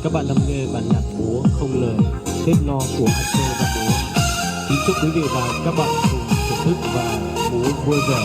Các bạn đam mê bản nhạc múa không lời Tết no của An Sương và múa. Kính chúc quý vị và các bạn cùng thưởng thức và múa vui vẻ.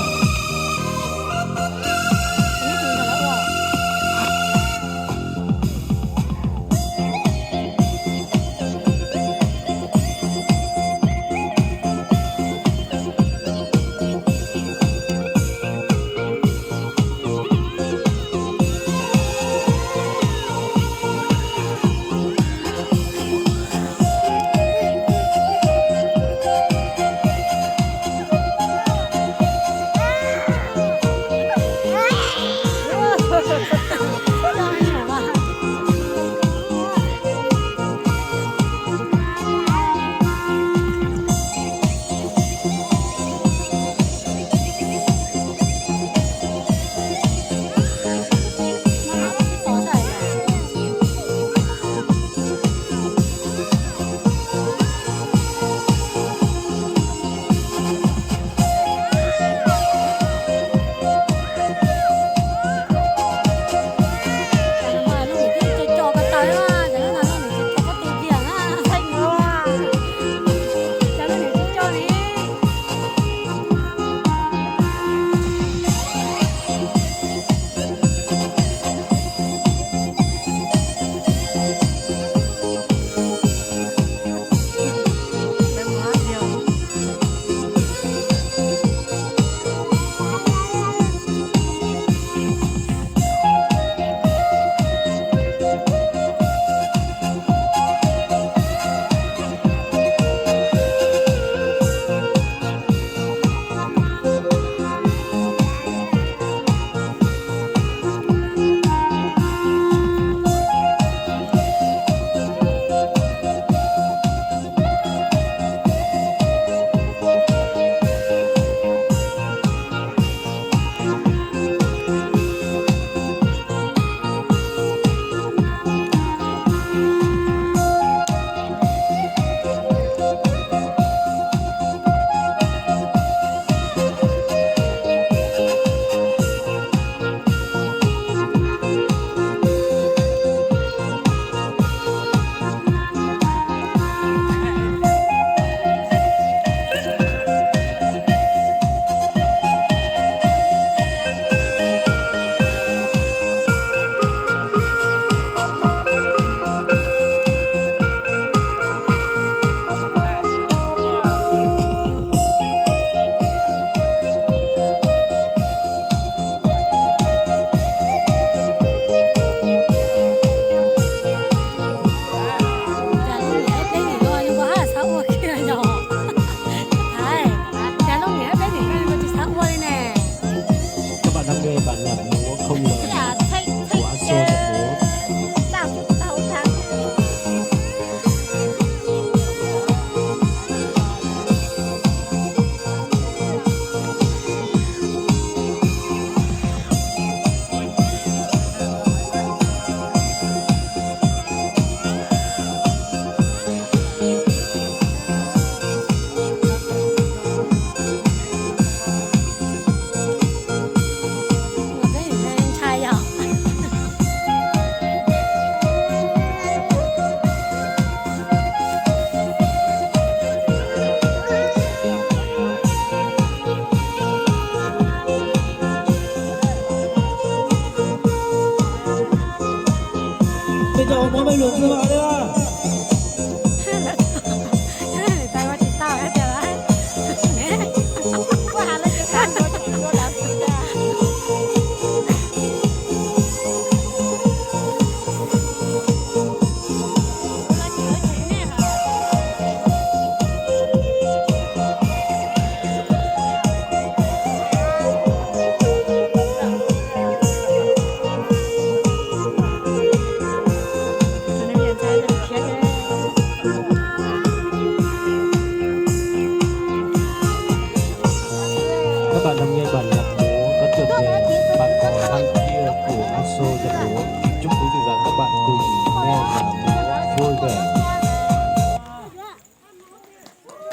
Cas lub niag peb nim no yuav ua haj xav ua kiag yog. Cas lub niag peb nim no yuav tsis xav ua li ne. Các bạn đam mê bản nhạc múa không lời của Aso Giọng Múa. Peb cov muab mej lus xwb mas.